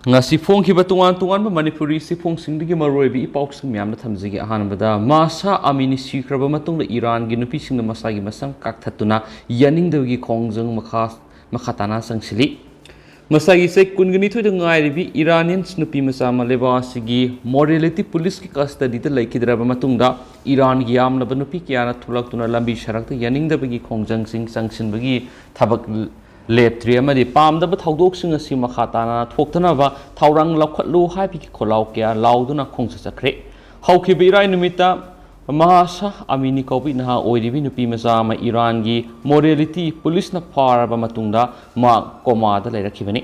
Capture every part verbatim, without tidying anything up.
ꯉꯁꯤ ꯐꯣꯡꯈꯤꯕ ꯇꯣꯉꯥꯟ ꯇꯣꯉꯥꯟꯕ ꯃꯅꯤꯄꯨꯔꯤ ꯆꯦꯐꯣꯡꯁꯤꯡꯗꯒꯤ ꯃꯔꯨꯑꯣꯏꯕ ꯏ ꯄꯥꯎꯁꯤꯡ ꯃꯌꯥꯝꯗ ꯊꯝꯖꯒꯦ꯫ ꯑꯍꯥꯟꯕꯗ, ꯃꯥꯁꯥ ꯑꯃꯤꯅꯤ ꯁꯤꯈ꯭ꯔꯕ ꯃꯇꯨꯡꯗ ꯏꯔꯥꯟꯒꯤ ꯅꯨꯄꯤꯁꯤꯡꯅ ꯃꯁꯥꯒꯤ ꯃꯁꯝ ꯀꯛꯊꯠꯇꯨꯅ ꯌꯥꯅꯤꯡꯗꯕꯒꯤ ꯈꯣꯡꯖꯪ ꯃꯈꯥ, ꯃꯈꯥ ꯇꯥꯅ ꯆꯪꯁꯤꯜꯂꯤ꯫ ꯉꯁꯥꯏꯒꯤ ꯆꯍꯤ ꯀꯨꯟꯒ ꯅꯤꯊꯣꯏꯗ ꯉꯥꯏꯔꯤꯕꯤ ꯏꯔꯥꯅꯤꯌꯟ ꯅꯨꯄꯤ ꯃꯆꯥ ꯑꯃ ꯂꯩꯕꯥꯛ ꯑꯁꯤꯒꯤ ꯃꯣꯔꯦꯂꯤꯇꯤ ꯄꯨꯂꯤꯁꯀꯤ ꯀꯁꯇꯗꯤꯗ ꯂꯩꯈꯤꯗ꯭ꯔꯕ ꯃꯇꯨꯡꯗ, ꯏꯔꯥꯟꯒꯤ ꯌꯥꯝꯂꯕ ꯅꯨꯄꯤ ꯀꯌꯥꯅ ꯊꯣꯛꯂꯛꯇꯨꯅ ꯂꯝꯕꯤ ꯁꯔꯛꯇ ꯌꯥꯅꯤꯡꯗꯕꯒꯤ ꯈꯣꯡꯖꯪꯁꯤꯡ ꯆꯪꯁꯤꯟꯕꯒꯤ ꯊꯕꯛ ꯂꯦꯞꯇ꯭ꯔꯤ ꯑꯃꯗꯤ ꯄꯥꯝꯗꯕ ꯊꯧꯗꯣꯛꯁꯤꯡ ꯑꯁꯤ ꯃꯈꯥ ꯇꯥꯅ ꯊꯣꯛꯇꯅꯕ ꯊꯧꯔꯥꯡ ꯂꯧꯈꯠꯂꯨ ꯍꯥꯏꯕꯒꯤ ꯈꯣꯜꯂꯥꯎ ꯀꯌꯥ ꯂꯥꯎꯗꯨꯅ ꯈꯣꯡꯆꯠ ꯆꯠꯈ꯭ꯔꯦ꯫ ꯍꯧꯈꯤꯕ ꯏꯔꯥꯏ ꯅꯨꯃꯤꯠꯇ ꯃꯍꯥꯁꯥ ꯑꯃꯤꯅꯤ ꯀꯧꯕꯤ ꯅꯍꯥ ꯑꯣꯏꯔꯤꯕꯤ ꯅꯨꯄꯤ ꯃꯆꯥ ꯑꯃ ꯏꯔꯥꯟꯒꯤ ꯃꯣꯔꯦꯂꯤꯇꯤ ꯄꯨꯂꯤꯁꯅ ꯐꯥꯔꯕ ꯃꯇꯨꯡꯗ ꯃꯍꯥꯛ ꯀꯣꯃꯥꯗ ꯂꯩꯔꯛꯈꯤꯕꯅꯤ꯫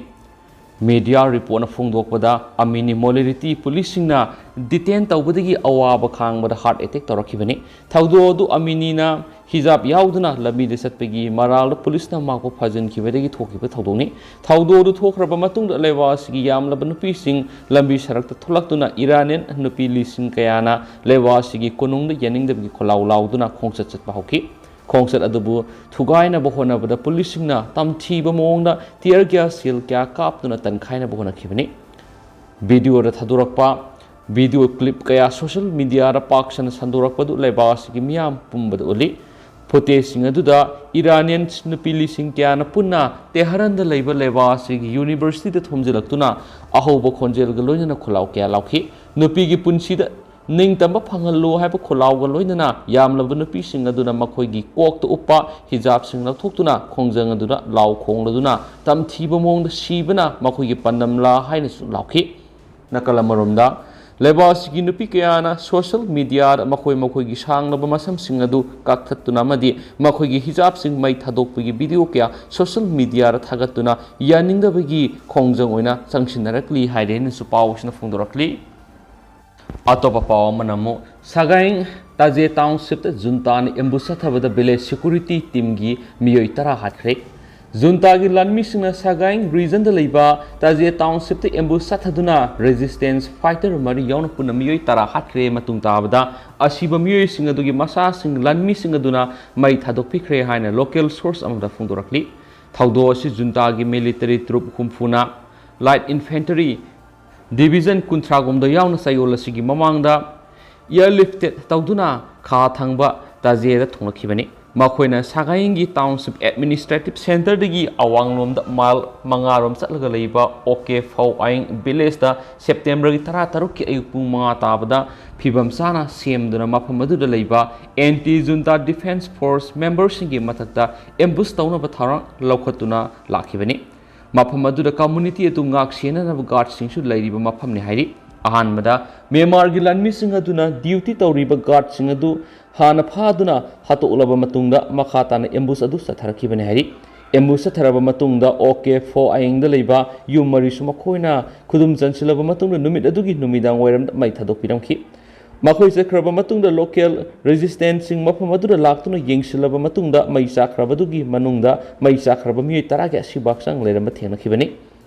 ꯃꯦꯗꯤꯌꯥ ꯔꯤꯄꯣꯔꯠꯅ ꯐꯣꯡꯗꯣꯛꯄꯗ, ꯑꯃꯤꯅꯤ ꯃꯣꯔꯦꯂꯤꯇꯤ ꯄꯨꯂꯤꯁꯁꯤꯡꯅ ꯗꯤꯇꯦꯟ ꯇꯧꯕꯗꯒꯤ ꯑꯋꯥꯕ ꯈꯥꯡꯕꯗ ꯍꯥꯔꯠ ꯑꯦꯇꯦꯛ ꯇꯧꯔꯛꯈꯤꯕꯅꯤ꯫ ꯊꯧꯗꯣꯛ ꯑꯗꯨ ꯑꯃꯤꯅꯤꯅ ꯍꯤꯖꯥꯕ ꯌꯥꯎꯗꯨꯅ ꯂꯝꯕꯤꯗ ꯆꯠꯄꯒꯤ ꯃꯔꯥꯜꯗ ꯄꯨꯂꯤꯁꯅ ꯃꯍꯥꯛꯄꯨ ꯐꯥꯖꯤꯟꯈꯤꯕꯗꯒꯤ ꯊꯣꯛꯈꯤꯕ ꯊꯧꯗꯣꯛꯅꯤ꯫ ꯊꯧꯗꯣꯛ ꯑꯗꯨ ꯊꯣꯛꯈ꯭ꯔꯕ ꯃꯇꯨꯡꯗ ꯂꯩꯕꯥꯛ ꯑꯁꯤꯒꯤ ꯌꯥꯝꯂꯕ ꯅꯨꯄꯤꯁꯤꯡ ꯂꯝꯕꯤ ꯁꯔꯛꯇ ꯊꯣꯛꯂꯛꯇꯨꯅ ꯏꯔꯥꯅꯤꯌꯟ ꯅꯨꯄꯤ ꯂꯤꯁꯤꯡ ꯀꯌꯥꯅ ꯂꯩꯕꯥꯛ ꯑꯁꯤꯒꯤ ꯀꯣꯅꯨꯡꯗ ꯌꯥꯅꯤꯡꯗꯕꯒꯤ ꯈꯣꯜꯂꯥꯎ ꯂꯥꯎꯗꯨꯅ ꯈꯣꯡꯆꯠ ꯆꯠꯄ ꯍꯧꯈꯤ꯫ ꯈꯣꯡꯆꯠ ꯑꯗꯨꯕꯨ ꯊꯨꯒꯥꯏꯅꯕ ꯍꯣꯠꯅꯕꯗ ꯄꯨꯂꯤꯁꯁꯤꯡꯅ ꯇꯝꯊꯤꯕ ꯃꯑꯣꯡꯗ ꯇꯤꯌꯔ ꯒ꯭ꯌꯥꯁ ꯁꯦꯜ ꯀꯌꯥ ꯀꯥꯞꯇꯨꯅ ꯇꯟꯈꯥꯏꯅꯕ ꯍꯣꯠꯅꯈꯤꯕꯅꯤ꯫ ꯚꯤꯗꯤꯑꯣꯗ ꯊꯥꯗꯣꯔꯛꯄ ꯚꯤꯗꯤꯑꯣ ꯀ꯭ꯂꯤꯞ ꯀꯌꯥ ꯁꯣꯁꯤꯌꯦꯜ ꯃꯤꯗꯤꯌꯥꯗ ꯄꯥꯛ ꯁꯟꯅ ꯁꯟꯗꯣꯔꯛꯄꯗꯨ ꯂꯩꯕꯥꯛ ꯑꯁꯤꯒꯤ ꯃꯤꯌꯥꯝ ꯄꯨꯝꯕꯗ ꯎꯠꯂꯤ꯫ ꯐꯨꯇꯦꯖꯁꯤꯡ ꯑꯗꯨꯗ ꯏꯔꯥꯅꯤꯌꯟ ꯅꯨꯄꯤ ꯂꯤꯁꯤꯡ ꯀꯌꯥꯅ ꯄꯨꯟꯅ ꯇꯦꯍꯔꯥꯟꯗ ꯂꯩꯕ ꯂꯩꯕꯥꯛ ꯑꯁꯤꯒꯤ ꯌꯨꯅꯤꯚꯔꯁꯤꯇꯤꯗ ꯊꯣꯝꯖꯤꯜꯂꯛꯇꯨꯅ ꯑꯍꯧꯕ ꯈꯣꯟꯖꯦꯜꯒ ꯂꯣꯏꯅꯅ ꯈꯣꯜꯂꯥꯎ ꯀꯌꯥ ꯂꯥꯎꯈꯤ꯫ ꯅꯨꯄꯤꯒꯤ ꯄꯨꯟꯁꯤꯗ ꯅꯤꯡꯇꯝꯕ ꯐꯪꯍꯜꯂꯨ ꯍꯥꯏꯕ ꯈꯣꯜꯂꯥꯎꯒ ꯂꯣꯏꯅꯅ ꯌꯥꯝꯂꯕ ꯅꯨꯄꯤꯁꯤꯡ ꯑꯗꯨꯅ ꯃꯈꯣꯏꯒꯤ ꯀꯣꯛꯇ ꯎꯞꯄ ꯍꯤꯖꯥꯕꯁꯤꯡ ꯂꯧꯊꯣꯛꯇꯨꯅ ꯈꯣꯡꯖꯪ ꯑꯗꯨꯗ ꯂꯥꯎ ꯈꯣꯡꯂꯗꯨꯅ ꯇꯝꯊꯤꯕ ꯃꯑꯣꯡꯗ ꯁꯤꯕꯅ ꯃꯈꯣꯏꯒꯤ ꯄꯥꯟꯗꯝꯂꯥ ꯍꯥꯏꯅꯁꯨ ꯂꯥꯎꯈꯤ꯫ ꯅꯥꯀꯜ ꯑꯃꯔꯣꯝꯗ, ꯂꯩꯕꯥꯛ ꯑꯁꯤꯒꯤ ꯅꯨꯄꯤ ꯀꯌꯥꯅ ꯁꯣꯁꯤꯌꯦꯜ ꯃꯤꯗꯤꯌꯥꯗ ꯃꯈꯣꯏ ꯃꯈꯣꯏꯒꯤ ꯁꯥꯡꯂꯕ ꯃꯁꯝꯁꯤꯡ ꯑꯗꯨ ꯀꯛꯊꯠꯇꯨꯅ ꯑꯃꯗꯤ ꯃꯈꯣꯏꯒꯤ ꯍꯤꯖꯥꯕꯁꯤꯡ ꯃꯩ ꯊꯥꯗꯣꯛꯄꯒꯤ ꯚꯤꯗꯤꯑꯣ ꯀꯌꯥ ꯁꯣꯁꯤꯌꯦꯜ ꯃꯤꯗꯤꯌꯥꯗ ꯊꯥꯒꯠꯇꯨꯅ ꯌꯥꯅꯤꯡꯗꯕꯒꯤ ꯈꯣꯡꯖꯪ ꯑꯣꯏꯅ ꯆꯪꯁꯤꯟꯅꯔꯛꯂꯤ ꯍꯥꯏꯔꯦꯅꯁꯨ ꯄꯥꯎ ꯑꯁꯤꯅ ꯐꯣꯡꯗꯣꯔꯛꯂꯤ꯫ ꯑꯇꯣꯞꯄ ꯄꯥꯎ ꯑꯃꯅ ꯑꯃꯨꯛ ꯁꯒꯥꯏꯡ ꯇꯥꯖꯦ ꯇꯥꯎꯟꯁꯤꯞꯇ ꯖꯨꯟꯇꯥꯅ ꯑꯦꯝꯕꯨꯁ ꯆꯠꯊꯕꯗ ꯚꯤꯂꯦꯖ ꯁꯦꯀ꯭ꯌꯨꯔꯤꯇꯤ ꯇꯤꯝꯒꯤ ꯃꯤꯑꯣꯏ ꯇꯔꯥ ꯍꯥꯠꯈ꯭ꯔꯦ꯫ ꯖꯨꯟꯇꯥꯒꯤ ꯂꯥꯟꯃꯤꯁꯤꯡꯅ ꯁꯒꯥꯏꯡ ꯔꯤꯖꯟꯗ ꯂꯩꯕ ꯇꯥꯖꯦ ꯇꯥꯎꯟꯁꯤꯞꯇ ꯑꯦꯝꯕꯨꯁ ꯆꯠꯊꯗꯨꯅ ꯔꯦꯖꯤꯁꯇꯦꯟꯁ ꯐꯥꯏꯇꯔ ꯃꯔꯤ ꯌꯥꯎꯅ ꯄꯨꯟꯅ ꯃꯤꯑꯣꯏ ꯇꯔꯥ ꯍꯥꯠꯈ꯭ꯔꯦ꯫ ꯃꯇꯨꯡ ꯇꯥꯕꯗ ꯑꯁꯤꯕ ꯃꯤꯑꯣꯏꯁꯤꯡ ꯑꯗꯨꯒꯤ ꯃꯆꯥꯁꯤꯡ ꯂꯥꯟꯃꯤꯁꯤꯡ ꯑꯗꯨꯅ ꯃꯩ ꯊꯥꯗꯣꯛꯄꯤꯈ꯭ꯔꯦ ꯍꯥꯏꯅ ꯂꯣꯀꯦꯜ ꯁꯣꯔꯁ ꯑꯃꯗ ꯐꯣꯡꯗꯣꯔꯛꯂꯤ꯫ ꯊꯧꯗꯣꯛ ꯑꯁꯤ ꯖꯨꯟꯇꯥꯒꯤ ꯃꯤꯂꯤꯇꯔꯤ ꯇ꯭ꯔꯨꯞ ꯍꯨꯝꯐꯨꯅ Light Infantry Division ꯀꯨꯟꯊ꯭ꯔꯥꯒꯨꯝꯗ ꯌꯥꯎꯅ ꯆꯌꯣꯜ ꯑꯁꯤꯒꯤ ꯃꯃꯥꯡꯗ airlifted ꯇꯧꯗꯨꯅ ꯈꯥ ꯊꯪꯕ ꯇꯥꯖꯦꯗ ꯊꯨꯡꯂꯛꯈꯤꯕꯅꯤ꯫ ꯃꯈꯣꯏꯅ ꯁꯥꯒꯥꯏꯡꯒꯤ Township Administrative Centreꯗꯒꯤ ꯑꯋꯥꯡꯂꯣꯝꯗ ꯃꯥꯏꯜ ꯃꯉꯥꯔꯣꯝ ꯆꯠꯂꯒ ꯂꯩꯕ ꯑꯣ ꯀꯦ ꯐꯧ ꯑꯥꯏꯡ villageꯇ ꯁꯦꯞꯇꯦꯝꯕꯔꯒꯤ ꯇꯔꯥꯇꯔꯨꯛꯀꯤ ꯑꯌꯨꯛ ꯄꯨꯡ ꯃꯉꯥ ꯇꯥꯕꯗ ꯐꯤꯕꯝ ꯆꯥꯅ ꯁꯦꯝꯗꯨꯅ ꯃꯐꯝ ꯑꯗꯨꯗ ꯂꯩꯕ Anti Junta Defence Force memberꯁꯤꯡꯒꯤ ꯃꯊꯛꯇ ambush ꯇꯧꯅꯕ ꯊꯧꯔꯥꯡ ꯂꯧꯈꯠꯇꯨꯅ ꯂꯥꯛꯈꯤꯕꯅꯤ꯫ ꯃꯐꯝ ꯑꯗꯨꯗ community ꯑꯗꯨ ꯉꯥꯛ ꯁꯦꯟꯅꯅꯕ guardꯁꯤꯡꯁꯨ ꯂꯩꯔꯤꯕ ꯃꯐꯝꯅꯤ ꯍꯥꯏꯔꯤ꯫ ꯑꯍꯥꯟꯕꯗ ꯃ꯭ꯌꯥꯟꯃꯥꯔꯒꯤ ꯂꯥꯟꯃꯤꯁꯤꯡ ꯑꯗꯨꯅ duty ꯇꯧꯔꯤꯕ guardꯁꯤꯡ ꯑꯗꯨ ꯍꯥꯟꯅ ꯐꯥꯗꯨꯅ ꯍꯥꯠꯇꯣꯛꯂꯕ ꯃꯇꯨꯡꯗ ꯃꯈꯥ ꯇꯥꯅ ambush ꯑꯗꯨ ꯆꯠꯊꯔꯛꯈꯤꯕꯅꯤ ꯍꯥꯏꯔꯤ꯫ Ambush ꯆꯠꯊꯔꯕ ꯃꯇꯨꯡꯗ ꯑꯣ ꯀꯦ ꯐꯧ ꯑꯥꯏꯡꯗ ꯂꯩꯕ ꯌꯨꯝ ꯃꯔꯤꯁꯨ ꯃꯈꯣꯏꯅ ꯈꯨꯗꯨꯝ ꯆꯟꯁꯤꯜꯂꯕ ꯃꯇꯨꯡꯗ ꯅꯨꯃꯤꯠ ꯑꯗꯨꯒꯤ ꯅꯨꯃꯤꯗꯥꯡ ꯋꯥꯏꯔꯝꯗ ꯃꯩ ꯊꯥꯗꯣꯛꯄꯤꯔꯝꯈꯤ꯫ ꯃꯈꯣꯏ ꯆꯠꯈ꯭ꯔꯕ ꯃꯇꯨꯡꯗ local resistanceꯁꯤꯡ ꯃꯐꯝ ꯑꯗꯨꯗ ꯂꯥꯛꯇꯨꯅ ꯌꯦꯡꯁꯤꯜꯂꯕ ꯃꯇꯨꯡꯗ ꯃꯩ ꯆꯥꯛꯈ꯭ꯔꯕꯗꯨꯒꯤ ꯃꯅꯨꯡꯗ ꯃꯩ ꯆꯥꯛꯈ꯭ꯔꯕ ꯃꯤꯑꯣꯏ ꯇꯔꯥꯒꯤ ꯑꯁꯤꯕ ꯍꯛꯆꯥꯡ ꯂꯩꯔꯝꯕ ꯊꯦꯡꯅꯈꯤꯕꯅꯤ꯫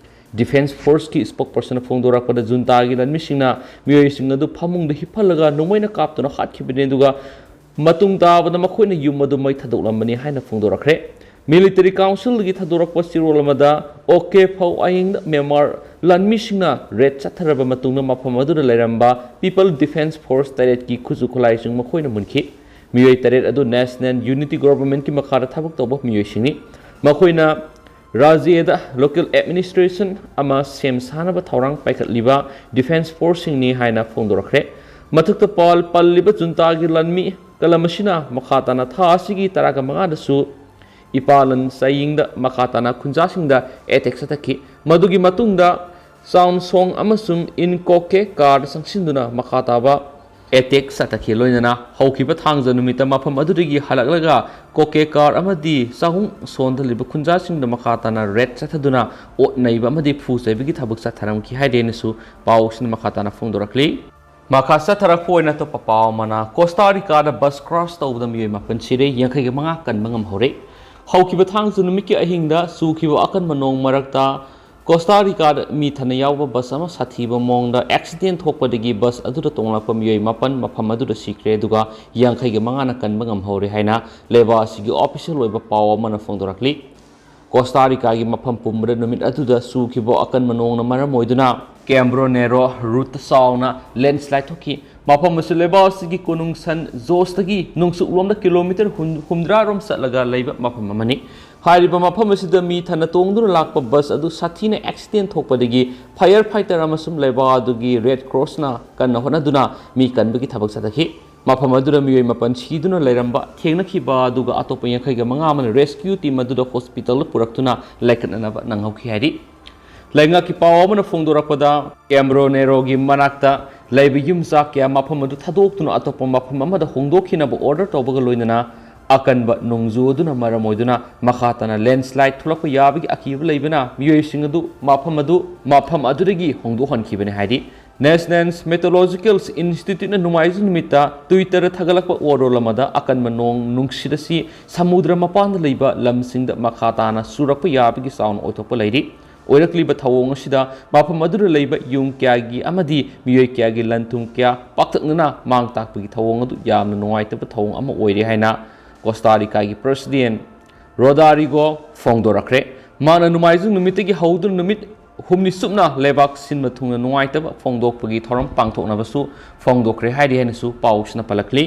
Defence Forceꯀꯤ spokespersonꯅ ꯐꯣꯡꯗꯣꯔꯛꯄꯗ, ꯖꯨꯟꯇꯥꯒꯤ ꯂꯥꯟꯃꯤꯁꯤꯡꯅ ꯃꯤꯑꯣꯏꯁꯤꯡ ꯑꯗꯨ ꯐꯃꯨꯡꯗ ꯍꯤꯞꯍꯜꯂꯒ ꯅꯣꯡꯃꯩꯅ ꯀꯥꯞꯇꯨꯅ ꯍꯥꯠꯈꯤꯕꯅꯤ, ꯑꯗꯨꯒ ꯃꯇꯨꯡ ꯇꯥꯕꯗ ꯃꯈꯣꯏꯅ ꯌꯨꯝ ꯑꯗꯨ ꯃꯩ ꯊꯥꯗꯣꯛꯂꯝꯕꯅꯤ ꯍꯥꯏꯅ ꯐꯣꯡꯗꯣꯔꯛꯈ꯭ꯔꯦ꯫ Military Councilꯗꯒꯤ ꯊꯥꯗꯣꯔꯛꯄ ꯆꯦꯔꯣꯜ ꯑꯃꯗ, ꯑꯣ ꯀꯦ ꯐꯧ ꯑꯥꯏꯡꯗ ꯃ꯭ꯌꯥꯟꯃꯥꯔ ꯂꯥꯟꯃꯤꯁꯤꯡꯅ raid ꯆꯠꯊꯔꯕ ꯃꯇꯨꯡꯗ ꯃꯐꯝ ꯑꯗꯨꯗ ꯂꯩꯔꯝꯕ People Defence Force ꯇꯔꯦꯠꯀꯤ ꯈꯨꯠꯁꯨ ꯈꯨꯠꯂꯥꯏꯁꯤꯡ ꯃꯈꯣꯏꯅ ꯃꯨꯟꯈꯤ꯫ ꯃꯤꯑꯣꯏ ꯇꯔꯦꯠ ꯑꯗꯨ National Unity Governmentꯀꯤ ꯃꯈꯥꯗ ꯊꯕꯛ ꯇꯧꯕ ꯃꯤꯑꯣꯏꯁꯤꯡꯅꯤ꯫ ꯃꯈꯣꯏꯅ ꯔꯥꯖ꯭ꯌꯗ local administration ꯑꯃ ꯁꯦꯝ ꯁꯥꯅꯕ ꯊꯧꯔꯥꯡ ꯄꯥꯏꯈꯠꯂꯤꯕ Defence Forceꯁꯤꯡꯅꯤ ꯍꯥꯏꯅ ꯐꯣꯡꯗꯣꯔꯛꯈ꯭ꯔꯦ꯫ ꯃꯊꯛꯇ ꯄꯥꯎ ꯄꯜꯂꯤꯕ ꯖꯨꯟꯇꯥꯒꯤ ꯂꯥꯟꯃꯤ ꯀꯂꯝ ꯑꯁꯤꯅ ꯃꯈꯥ ꯇꯥꯅ ꯊꯥ ꯑꯁꯤꯒꯤ ꯇꯔꯥꯒ ꯃꯉꯥꯗꯁꯨ ꯏꯄꯥꯂꯟ ꯆꯌꯤꯡꯗ ꯃꯈꯥ ꯇꯥꯅ ꯈꯨꯟꯖꯥꯁꯤꯡꯗ attack ꯆꯠꯊꯈꯤ꯫ ꯃꯗꯨꯒꯤ ꯃꯇꯨꯡꯗ ꯆꯥꯎꯟꯁꯣꯡ ꯑꯃꯁꯨꯡ ꯏꯟꯀꯣꯀꯦ ꯀꯥꯔꯗ ꯆꯪꯁꯤꯟꯗꯨꯅ ꯃꯈꯥ ꯇꯥꯕ attack ꯆꯠꯊꯈꯤ꯫ ꯂꯣꯏꯅꯅ ꯍꯧꯈꯤꯕ ꯊꯥꯡꯖ ꯅꯨꯃꯤꯠꯇ ꯃꯐꯝ ꯑꯗꯨꯗꯒꯤ ꯍꯜꯂꯛꯂꯒ ꯀꯣꯀꯦ ꯀꯥꯔ ꯑꯃꯗꯤ ꯆꯥꯍꯨꯝ ꯁꯣꯟꯊꯜꯂꯤꯕ ꯈꯨꯟꯖꯥꯁꯤꯡꯗ ꯃꯈꯥ ꯇꯥꯅ raid ꯆꯠꯊꯗꯨꯅ ꯑꯣꯠ ꯅꯩꯕ ꯑꯃꯗꯤ ꯐꯨ ꯆꯩꯕꯒꯤ ꯊꯕꯛ ꯆꯠꯊꯔꯝꯈꯤ ꯍꯥꯏꯔꯦꯅꯁꯨ ꯄꯥꯎꯁꯤꯅ ꯃꯈꯥ ꯇꯥꯅ ꯐꯣꯡꯗꯣꯔꯛꯂꯤ꯫ ꯃꯈꯥ ꯆꯠꯊꯔꯛꯄ ꯑꯣꯏꯅ ꯑꯇꯣꯞꯄ ꯄꯥꯎ ꯑꯃꯅ, ꯀꯣꯁꯇꯥ ꯔꯤꯀꯥꯗ bus crash ꯇꯧꯕꯗ ꯃꯤꯑꯣꯏ ꯃꯥꯄꯟ ꯁꯤꯔꯦ, ꯌꯥꯡꯈꯩꯒ ꯃꯉꯥ ꯀꯟꯕ ꯉꯝꯍꯧꯔꯦ꯫ ꯍꯧꯈꯤꯕ ꯊꯥꯡꯖ ꯅꯨꯃꯤꯠꯀꯤ ꯑꯍꯤꯡꯗ ꯆꯨꯈꯤꯕ ꯑꯀꯟꯕ ꯅꯣꯡ ꯃꯔꯛꯇ ꯀꯣꯁꯇꯥ ꯔꯤꯀꯥꯗ ꯃꯤ ꯊꯟꯅ ꯌꯥꯎꯕ bus ꯑꯃ ꯁꯥꯊꯤꯕ ꯃꯑꯣꯡꯗ accident ꯊꯣꯛꯄꯗꯒꯤ bus ꯑꯗꯨꯗ ꯇꯣꯡꯂꯛꯄ ꯃꯤꯑꯣꯏ ꯃꯥꯄꯟ ꯃꯐꯝ ꯑꯗꯨꯗ ꯁꯤꯈ꯭ꯔꯦ, ꯑꯗꯨꯒ ꯌꯥꯡꯈꯩꯒ ꯃꯉꯥꯅ ꯀꯟꯕ ꯉꯝꯍꯧꯔꯦ ꯍꯥꯏꯅ ꯂꯩꯕꯥꯛ ꯑꯁꯤꯒꯤ official ꯑꯣꯏꯕ ꯄꯥꯎ ꯑꯃꯅ ꯐꯣꯡꯗꯣꯔꯛꯂꯤ꯫ ꯀꯣꯁꯇꯥ ꯔꯤꯀꯥꯒꯤ ꯃꯐꯝ ꯄꯨꯝꯕꯗ ꯅꯨꯃꯤꯠ ꯑꯗꯨꯗ ꯆꯨꯈꯤꯕ ꯑꯀꯟꯕ ꯅꯣꯡꯅ ꯃꯔꯝ ꯑꯣꯏꯗꯨꯅ ꯀꯦꯝꯕ꯭ꯔꯣ ꯅꯦꯔꯣ ꯔꯨꯠꯇ ꯆꯥꯎꯅ ꯂꯦꯟꯁꯂꯥꯏꯠ ꯊꯣꯛꯈꯤ꯫ ꯃꯐꯝ ꯑꯁꯤ ꯂꯩꯕꯥꯛ ꯑꯁꯤꯒꯤ ꯀꯣꯅꯨꯡ ꯁꯟ ꯖꯣꯁꯇꯒꯤ ꯅꯣꯡꯆꯨꯞꯂꯣꯝꯗ ꯀꯤꯂꯣꯃꯤꯇꯔ ꯍꯨꯝ-, ꯍꯨꯝꯗ꯭ꯔꯥ ꯔꯣꯝ ꯆꯠꯂꯒ ꯂꯩꯕ ꯃꯐꯝ ꯑꯃꯅꯤ꯫ ꯍꯥꯏꯔꯤꯕ ꯃꯐꯝ ꯑꯁꯤꯗ ꯃꯤ ꯊꯟꯅ ꯇꯣꯡꯗꯨꯅ ꯂꯥꯛꯄ ꯕꯁ ꯑꯗꯨ ꯁꯥꯊꯤꯅ ꯑꯦꯛꯁꯤꯗꯦꯟ ꯊꯣꯛꯄꯗꯒꯤ ꯐꯥꯌꯔ ꯐꯥꯏꯇꯔ ꯑꯃꯁꯨꯡ ꯂꯩꯕꯥꯛ ꯑꯗꯨꯒꯤ ꯔꯦꯗ ꯀ꯭ꯔꯣꯁꯅ ꯀꯟꯅ ꯍꯣꯠꯅꯗꯨꯅ ꯃꯤ ꯀꯟꯕꯒꯤ ꯊꯕꯛ ꯆꯠꯊꯈꯤ꯫ ꯃꯐꯝ ꯑꯗꯨꯗ ꯃꯤꯑꯣꯏ ꯃꯥꯄꯟ ꯁꯤꯗꯨꯅ ꯂꯩꯔꯝꯕ ꯊꯦꯡꯅꯈꯤꯕ ꯑꯗꯨꯒ ꯑꯇꯣꯞꯄ ꯌꯥꯡꯈꯩꯒ ꯃꯉꯥ ꯑꯃꯅ ꯔꯦꯁꯀ꯭ꯌꯨ ꯇꯤꯝ ꯑꯗꯨꯗ ꯍꯣꯁꯄꯤꯇꯥꯜꯗ ꯄꯨꯔꯛꯇꯨꯅ ꯂꯥꯏꯀꯠꯅꯅꯕ ꯅꯪꯍꯧꯈꯤ ꯍꯥꯏꯔꯤ꯫ ꯂꯩꯉꯥꯛꯀꯤ ꯄꯥꯎ ꯑꯃꯅ ꯐꯣꯡꯗꯣꯔꯛꯄꯗ, ꯀꯦꯝꯕ꯭ꯔꯣ ꯅꯦꯔꯣꯒꯤ ꯃꯅꯥꯛꯇ ꯂꯩꯕ ꯌꯨꯝꯆꯥꯛ ꯀꯌꯥ ꯃꯐꯝ ꯑꯗꯨ ꯊꯥꯗꯣꯛꯇꯨꯅ ꯑꯇꯣꯞꯄ ꯃꯐꯝ ꯑꯃꯗ ꯍꯣꯡꯗꯣꯛꯈꯤꯅꯕ ꯑꯣꯔꯗꯔ ꯇꯧꯕꯒ ꯂꯣꯏꯅꯅ ꯑꯀꯟꯕ ꯅꯣꯡꯖꯨ ꯑꯗꯨꯅ ꯃꯔꯝ ꯑꯣꯏꯗꯨꯅ ꯃꯈꯥ ꯇꯥꯅ ꯂꯦꯟꯁꯂꯥꯏꯠ ꯊꯣꯛꯂꯛꯄ ꯌꯥꯕꯒꯤ ꯑꯀꯤꯕ ꯂꯩꯕꯅ ꯃꯤꯑꯣꯏꯁꯤꯡ ꯑꯗꯨ ꯃꯐꯝ ꯑꯗꯨ, ꯃꯐꯝ ꯑꯗꯨꯗꯒꯤ ꯍꯣꯡꯗꯣꯛꯍꯟꯈꯤꯕꯅꯤ ꯍꯥꯏꯔꯤ꯫ ꯅꯦꯁꯅꯦꯜ ꯃꯦꯇꯣꯂꯣꯖꯤꯀꯦꯜ ꯏꯟꯁꯇꯤꯇ꯭ꯌꯨꯠꯅ ꯅꯣꯡꯃꯥꯏꯖꯤꯡ ꯅꯨꯃꯤꯠꯇ ꯇ꯭ꯋꯤꯇꯔꯗ ꯊꯥꯒꯠꯂꯛꯄ ꯋꯥꯔꯣꯜ ꯑꯃꯗ ꯑꯀꯟꯕ ꯅꯣꯡ ꯅꯨꯡꯁꯤꯠ ꯑꯁꯤ ꯁꯃꯨꯗ꯭ꯔ ꯃꯄꯥꯟꯗ ꯂꯩꯕ ꯂꯝꯁꯤꯡꯗ ꯃꯈꯥ ꯇꯥꯅ ꯆꯨꯔꯛꯄ ꯌꯥꯕꯒꯤ ꯆꯥꯎꯅ ꯑꯣꯏꯊꯣꯛꯄ ꯂꯩꯔꯤ꯫ ꯑꯣꯏꯔꯛꯂꯤꯕ ꯊꯧꯑꯣꯡ ꯑꯁꯤꯗ ꯃꯐꯝ ꯑꯗꯨꯗ ꯂꯩꯕ ꯌꯨꯝ ꯀꯌꯥꯒꯤ ꯑꯃꯗꯤ ꯃꯤꯑꯣꯏ ꯀꯌꯥꯒꯤ ꯂꯟ ꯊꯨꯝ ꯀꯌꯥ ꯄꯥꯛꯇꯛꯅꯅ ꯃꯥꯡ ꯇꯥꯛꯄꯒꯤ ꯊꯧꯑꯣꯡ ꯑꯗꯨ ꯌꯥꯝꯅ ꯅꯨꯡꯉꯥꯏꯇꯕ ꯊꯧꯑꯣꯡ ꯑꯃ ꯑꯣꯏꯔꯦ ꯍꯥꯏꯅ ꯀꯣꯁꯇꯥ ꯔꯤꯀꯥꯒꯤ ꯄ꯭ꯔꯦꯁꯤꯗꯦꯟ ꯔꯣꯗꯥꯔꯤꯒꯣ ꯐꯣꯡꯗꯣꯔꯛꯈ꯭ꯔꯦ꯫ ꯃꯥꯅ ꯅꯣꯡꯃꯥꯏꯖꯤꯡ ꯅꯨꯃꯤꯠꯇꯒꯤ ꯍꯧꯗꯨꯅ ꯅꯨꯃꯤꯠ ꯍꯨꯝꯅꯤ ꯆꯨꯞꯅ ꯂꯩꯕꯥꯛ ꯁꯤꯟꯕ ꯊꯨꯡꯅ ꯅꯨꯡꯉꯥꯏꯇꯕ ꯐꯣꯡꯗꯣꯛꯄꯒꯤ ꯊꯧꯔꯝ ꯄꯥꯡꯊꯣꯛꯅꯕꯁꯨ ꯐꯣꯡꯗꯣꯛꯈ꯭ꯔꯦ ꯍꯥꯏꯔꯤ ꯍꯥꯏꯅꯁꯨ ꯄꯥꯎꯁꯤꯅ ꯄꯜꯂꯛꯂꯤ꯫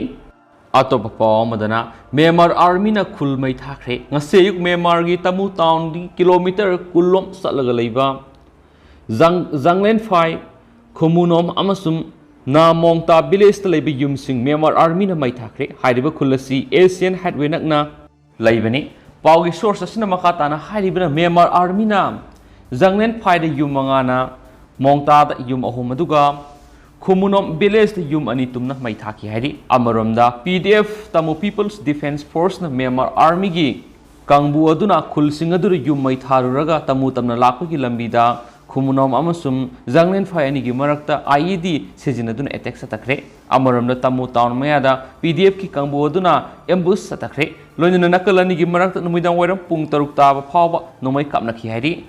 ꯑꯇꯣꯞꯄ ꯄꯥꯎ ꯑꯃꯗꯅ, ꯃ꯭ꯌꯥꯟꯃꯥꯔ ꯑꯥꯔꯃꯤꯅ ꯈꯨꯜ ꯃꯩ ꯊꯥꯈ꯭ꯔꯦ꯫ ꯉꯁꯤ ꯑꯌꯨꯛ ꯃ꯭ꯌꯥꯟꯃꯥꯔꯒꯤ ꯇꯃꯨ ꯇꯥꯎꯟꯗꯒꯤ ꯀꯤꯂꯣꯃꯤꯇꯔ ꯀꯨꯟ ꯂꯣꯝ ꯆꯠꯂꯒ ꯂꯩꯕ ꯖꯥꯡ-, ꯖꯥꯡꯂꯦꯟꯐꯥꯏ, ꯈꯨꯃꯨꯅꯣꯝ ꯑꯃꯁꯨꯡ ꯅꯥꯃꯣꯡꯇꯥ ꯚꯤꯂꯦꯖꯇ ꯂꯩꯕ ꯌꯨꯝꯁꯤꯡ ꯃ꯭ꯌꯥꯟꯃꯥꯔ ꯑꯥꯔꯃꯤꯅ ꯃꯩ ꯊꯥꯈ꯭ꯔꯦ꯫ ꯍꯥꯏꯔꯤꯕ ꯈꯨꯜ ꯑꯁꯤ ꯑꯦꯁꯤꯌꯥꯟ ꯍꯥꯏꯠꯋꯦ ꯅꯛꯅ ꯂꯩꯕꯅꯤ꯫ ꯄꯥꯎꯒꯤ ꯁꯣꯔꯁ ꯑꯁꯤꯅ ꯃꯈꯥ ꯇꯥꯅ ꯍꯥꯏꯔꯤꯕꯅ, ꯃ꯭ꯌꯥꯟꯃꯥꯔ ꯑꯥꯔꯃꯤꯅ ꯖꯪꯂꯦꯟꯐꯥꯏꯗ ꯌꯨꯝ ꯃꯉꯥꯅ, ꯃꯣꯡꯇꯥꯗ ꯌꯨꯝ ꯑꯍꯨꯝ, ꯑꯗꯨꯒ ꯈꯨꯃꯨꯅꯣꯝ ꯚꯤꯂꯦꯖꯇ ꯌꯨꯝ ꯑꯅꯤ ꯇꯨꯝꯅ ꯃꯩ ꯊꯥꯈꯤ ꯍꯥꯏꯔꯤ꯫ ꯑꯃꯔꯣꯝꯗ, P D F Tamu people's defence ꯐꯣꯔꯁꯅ ꯃ꯭ꯌꯥꯟꯃꯥꯔ ꯑꯥꯔꯃꯤꯒꯤ ꯀꯥꯡꯕꯨ ꯑꯗꯨꯅ ꯈꯨꯜꯁꯤꯡ ꯑꯗꯨꯗ ꯌꯨꯝ ꯃꯩ ꯊꯥꯔꯨꯔꯒ ꯇꯃꯨ ꯇꯝꯅ ꯂꯥꯛꯄꯒꯤ ꯂꯝꯕꯤꯗ ꯈꯨꯃꯨꯅꯣꯝ ꯑꯃꯁꯨꯡ ꯖꯪꯂꯦꯟꯐꯥꯏ ꯑꯅꯤꯒꯤ ꯃꯔꯛꯇ ꯑꯥꯏ ꯏ ꯗꯤ ꯁꯤꯖꯤꯟꯅꯗꯨꯅ ꯑꯦꯇꯦꯛ ꯆꯠꯊꯈ꯭ꯔꯦ꯫ ꯑꯃꯔꯣꯝꯗ, ꯇꯃꯨ ꯇꯥꯎꯟ ꯃꯌꯥꯗ ꯄꯤ ꯗꯤ ꯑꯦꯐꯀꯤ ꯀꯥꯡꯕꯨ ꯑꯗꯨꯅ ꯑꯦꯝꯕꯨꯁ ꯆꯠꯊꯈ꯭ꯔꯦ꯫ ꯂꯣꯏꯅꯅ ꯅꯥꯀꯜ ꯑꯅꯤꯒꯤ ꯃꯔꯛꯇ ꯅꯨꯃꯤꯗꯥꯡ ꯋꯥꯏꯔꯝ ꯄꯨꯡ ꯇꯔꯨꯛ ꯇꯥꯕ ꯐꯥꯎꯕ ꯅꯣꯡꯃꯩ ꯀꯥꯞꯅꯈꯤ ꯍꯥꯏꯔꯤ꯫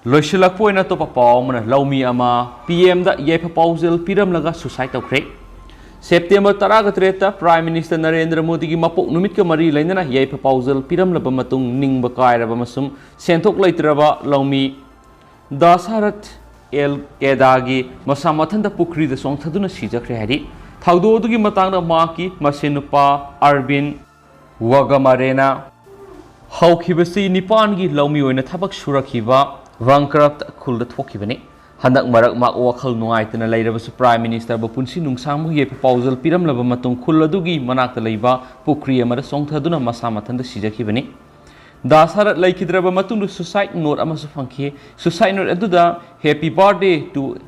ꯂꯣꯏꯁꯤꯜꯂꯛꯄ ꯑꯣꯏꯅ ꯑꯇꯣꯞꯄ ꯄꯥꯎ ꯑꯃꯅ, ꯂꯧꯃꯤ ꯑꯃ ꯄꯤ ꯑꯦꯝꯗ ꯌꯥꯏꯐ ꯄꯥꯎꯖꯦꯜ ꯄꯤꯔꯝꯂꯒ ꯁꯨꯁꯥꯏꯠ ꯇꯧꯈ꯭ꯔꯦ꯫ ꯁꯦꯞꯇꯦꯝꯕꯔ ꯇꯔꯥꯒ ꯇꯔꯦꯠꯇ ꯄ꯭ꯔꯥꯏꯝ ꯃꯤꯅꯤꯁꯇꯔ ꯅꯔꯦꯟꯗ꯭ꯔ ꯃꯣꯗꯤꯒꯤ ꯃꯄꯣꯛ ꯅꯨꯃꯤꯠꯀ ꯃꯔꯤ ꯂꯩꯅꯅ ꯌꯥꯏꯐ ꯄꯥꯎꯖꯦꯜ ꯄꯤꯔꯝꯂꯕ ꯃꯇꯨꯡ, ꯅꯤꯡꯕ ꯀꯥꯏꯔꯕ ꯑꯃꯁꯨꯡ ꯁꯦꯟꯊꯣꯛ ꯂꯩꯇ꯭ꯔꯕ ꯂꯧꯃꯤ ꯗꯥꯁꯥꯔꯠ ꯑꯦꯜ ꯀꯦꯗꯥꯒꯤ ꯃꯁꯥ ꯃꯊꯟꯇ ꯄꯨꯈ꯭ꯔꯤꯗ ꯆꯣꯡꯊꯗꯨꯅ ꯁꯤꯖꯈ꯭ꯔꯦ ꯍꯥꯏꯔꯤ꯫ ꯊꯧꯗꯣꯛ ꯑꯗꯨꯒꯤ ꯃꯇꯥꯡꯗ ꯃꯍꯥꯛꯀꯤ ꯃꯁꯦꯟ ꯅꯨꯄꯥ ꯑꯔꯕꯤꯟ ꯋꯥꯒꯃꯥꯔꯦꯅ ꯍꯧꯈꯤꯕꯁꯤ ꯅꯤꯄꯥꯟꯒꯤ ꯂꯧꯃꯤ ꯑꯣꯏꯅ ꯊꯕꯛ ꯁꯨꯔꯛꯈꯤꯕ ꯕꯪꯀ꯭ꯔꯞꯇ ꯈꯨꯜꯗ ꯊꯣꯛꯈꯤꯕꯅꯤ꯫ ꯍꯟꯗꯛ ꯃꯔꯛ ꯃꯍꯥꯛ ꯋꯥꯈꯜ ꯅꯨꯡꯉꯥꯏꯇꯅ ꯂꯩꯔꯕꯁꯨ ꯄ꯭ꯔꯥꯏꯝ ꯃꯤꯅꯤꯁꯇꯔꯕꯨ ꯄꯨꯟꯁꯤ ꯅꯨꯡꯁꯥꯡꯕꯒꯤ ꯌꯥꯏꯐ ꯄꯥꯎꯖꯦꯜ ꯄꯤꯔꯝꯂꯕ ꯃꯇꯨꯡ ꯈꯨꯜ ꯑꯗꯨꯒꯤ ꯃꯅꯥꯛꯇ ꯂꯩꯕ ꯄꯨꯈ꯭ꯔꯤ ꯑꯃꯗ ꯆꯣꯡꯊꯗꯨꯅ ꯃꯁꯥ ꯃꯊꯟꯇ ꯁꯤꯖꯈꯤꯕꯅꯤ꯫ ꯗꯥꯁꯥꯔꯠ ꯂꯩꯈꯤꯗ꯭ꯔꯕ ꯃꯇꯨꯡꯗ ꯁꯨꯁꯥꯏꯠ ꯅꯣꯠ ꯑꯃꯁꯨ ꯐꯪꯈꯤ꯫ ꯁꯨꯁꯥꯏꯠ ꯅꯣꯠ ꯑꯗꯨꯗ "Happy birthday to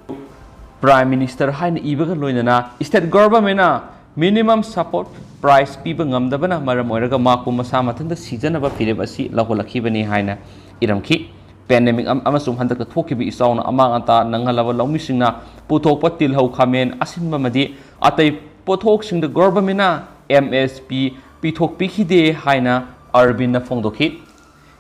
Prime Minister" ꯍꯥꯏꯅ ꯏꯕꯒ ꯂꯣꯏꯅꯅ ꯁ꯭ꯇꯦꯠ ꯒꯣꯚꯔꯟꯃꯦꯟꯠꯅ ꯃꯤꯅꯤꯃꯝ ꯁꯄꯣꯔꯠ ꯄ꯭ꯔꯥꯏꯁ ꯄꯤꯕ ꯉꯝꯗꯕꯅ ꯃꯔꯝ ꯑꯣꯏꯔꯒ ꯃꯍꯥꯛꯄꯨ ꯃꯁꯥ ꯃꯊꯟꯇ ꯁꯤꯖꯅꯕ ꯐꯤꯔꯦꯞ ꯑꯁꯤ ꯂꯧꯍꯜꯂꯛꯈꯤꯕꯅꯤ ꯍꯥꯏꯅ ꯏꯔꯝꯈꯤ꯫ ꯄꯦꯟꯗꯦꯃꯤꯛ ꯑꯃꯁꯨꯡ ꯍꯟꯗꯛꯇ ꯊꯣꯛꯈꯤꯕ ꯏꯆꯥꯎꯅ ꯑꯃꯥꯡ ꯑꯇꯥ ꯅꯪꯍꯜꯂꯕ ꯂꯧꯃꯤꯁꯤꯡꯅ ꯄꯨꯊꯣꯛꯄ ꯇꯤꯜꯍꯧ, ꯈꯥꯃꯦꯟ ꯑꯁꯤꯟꯕ ꯑꯃꯗꯤ ꯑꯇꯩ ꯄꯣꯠꯊꯣꯛꯁꯤꯡꯗ ꯒꯣꯚꯔꯟꯃꯦꯟꯠꯅ ꯑꯦꯝ ꯑꯦꯁ ꯄꯤ ꯄꯤꯊꯣꯛꯄꯤꯈꯤꯗꯦ ꯍꯥꯏꯅ ꯑꯔꯕꯤꯟꯅ ꯐꯣꯡꯗꯣꯛꯈꯤ꯫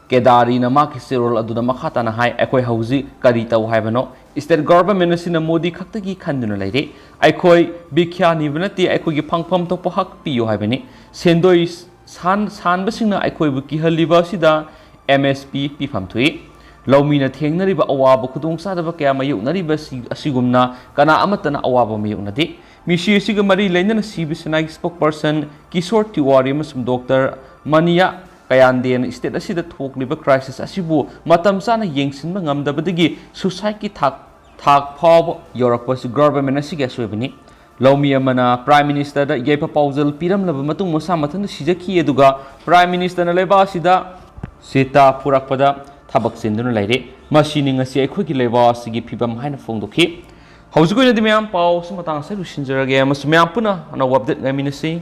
ꯀꯦꯗꯥꯔꯤꯅ ꯃꯍꯥꯛꯀꯤ ꯆꯦꯔꯣꯜ ꯑꯗꯨꯗ ꯃꯈꯥ ꯇꯥꯅ ꯍꯥꯏ, "ꯑꯩꯈꯣꯏ ꯍꯧꯖꯤꯛ ꯀꯔꯤ ꯇꯧ ꯍꯥꯏꯕꯅꯣ? ꯁ꯭ꯇꯦꯠ ꯒꯣꯚꯔꯟꯃꯦꯟꯠ ꯑꯁꯤꯅ ꯃꯣꯗꯤ ꯈꯛꯇꯒꯤ ꯈꯟꯗꯨꯅ ꯂꯩꯔꯤ꯫ ꯑꯩꯈꯣꯏ ꯚꯤꯈ꯭ꯌꯥ ꯅꯤꯕ ꯅꯠꯇꯦ, ꯑꯩꯈꯣꯏꯒꯤ ꯐꯪꯐꯝ ꯊꯣꯛꯄ ꯍꯛ ꯄꯤꯌꯨ ꯍꯥꯏꯕꯅꯤ꯫ ꯁꯦꯟꯗꯣꯏ ꯁꯥꯟ-, ꯁꯥꯟꯕꯁꯤꯡꯅ ꯑꯩꯈꯣꯏꯕꯨ ꯀꯤꯍꯜꯂꯤꯕ ꯑꯁꯤꯗ ꯑꯦꯝ ꯑꯦꯁ ꯄꯤ ꯄꯤꯐꯝ ꯊꯣꯛꯏ꯫ ꯂꯧꯃꯤꯅ ꯊꯦꯡꯅꯔꯤꯕ ꯑꯋꯥꯕ ꯈꯨꯗꯣꯡꯆꯥꯗꯕ ꯀꯌꯥ ꯃꯥꯌꯣꯛꯅꯔꯤꯕ ꯑꯁꯤ-, ꯑꯁꯤꯒꯨꯝꯅ ꯀꯅꯥ ꯑꯃꯠꯇꯅ ꯑꯋꯥꯕ ꯃꯥꯌꯣꯛꯅꯗꯦ꯫ ꯃꯤꯁꯤ ꯑꯁꯤꯒ ꯃꯔꯤ ꯂꯩꯅꯅ ꯁꯤꯕ ꯁꯦꯅꯥꯒꯤ ꯁ꯭ꯄꯣꯛꯄꯔꯁꯟ ꯀꯤꯁꯣꯔ ꯇꯤꯋꯥꯔꯤ ꯑꯃꯁꯨꯡ ꯗꯣꯛꯇꯔ ꯃꯅꯤꯌꯥ ꯀꯌꯥꯟꯗꯦꯅ ꯁ꯭ꯇꯦꯠ ꯑꯁꯤꯗ ꯊꯣꯛꯂꯤꯕ ꯀ꯭ꯔꯥꯏꯁꯤꯁ ꯑꯁꯤꯕꯨ ꯃꯇꯝ ꯆꯥꯅ ꯌꯦꯡꯁꯤꯟꯕ ꯉꯝꯗꯕꯗꯒꯤ ꯁꯨꯁꯥꯏꯠꯀꯤ ꯊꯥꯛ, ꯊꯥꯛ ꯐꯥꯎꯕ ꯌꯧꯔꯛꯄ ꯑꯁꯤ ꯒꯣꯚꯔꯟꯃꯦꯟꯠ ꯑꯁꯤꯒꯤ ꯑꯁꯣꯏꯕꯅꯤ꯫ ꯂꯧꯃꯤ ꯑꯃꯅ ꯄ꯭ꯔꯥꯏꯝ ꯃꯤꯅꯤꯁꯇꯔꯗ ꯌꯥꯏꯐ ꯄꯥꯎꯖꯦꯜ ꯄꯤꯔꯝꯂꯕ ꯃꯇꯨꯡ ꯃꯁꯥ ꯃꯊꯟꯇ ꯁꯤꯖꯈꯤ, ꯑꯗꯨꯒ ꯄ꯭ꯔꯥꯏꯝ ꯃꯤꯅꯤꯁꯇꯔꯅ ꯂꯩꯕꯥꯛ ꯑꯁꯤꯗ ꯁꯤꯇꯥ ꯄꯨꯔꯛꯄꯗ ꯊꯕꯛ ꯆꯤꯟꯗꯨꯅ ꯂꯩꯔꯦ꯫ ꯃꯁꯤꯅꯤ ꯉꯁꯤ ꯑꯩꯈꯣꯏꯒꯤ ꯂꯩꯕꯥꯛ ꯑꯁꯤꯒꯤ ꯐꯤꯕꯝ" ꯍꯥꯏꯅ ꯐꯣꯡꯗꯣꯛꯈꯤ꯫ ꯍꯧꯖꯤꯛ ꯑꯣꯏꯅꯗꯤ ꯃꯌꯥꯝ ꯄꯥꯎ ꯑꯁꯤ ꯃꯇꯥꯡ ꯑꯁꯤꯗ ꯂꯣꯏꯁꯤꯟꯖꯔꯒꯦ ꯑꯃꯁꯨꯡ ꯃꯌꯥꯝ ꯄꯨꯟꯅ ꯑꯅꯧꯕ ꯑꯞꯗꯦꯠ ꯉꯥꯏꯃꯤꯟꯅꯁꯤ꯫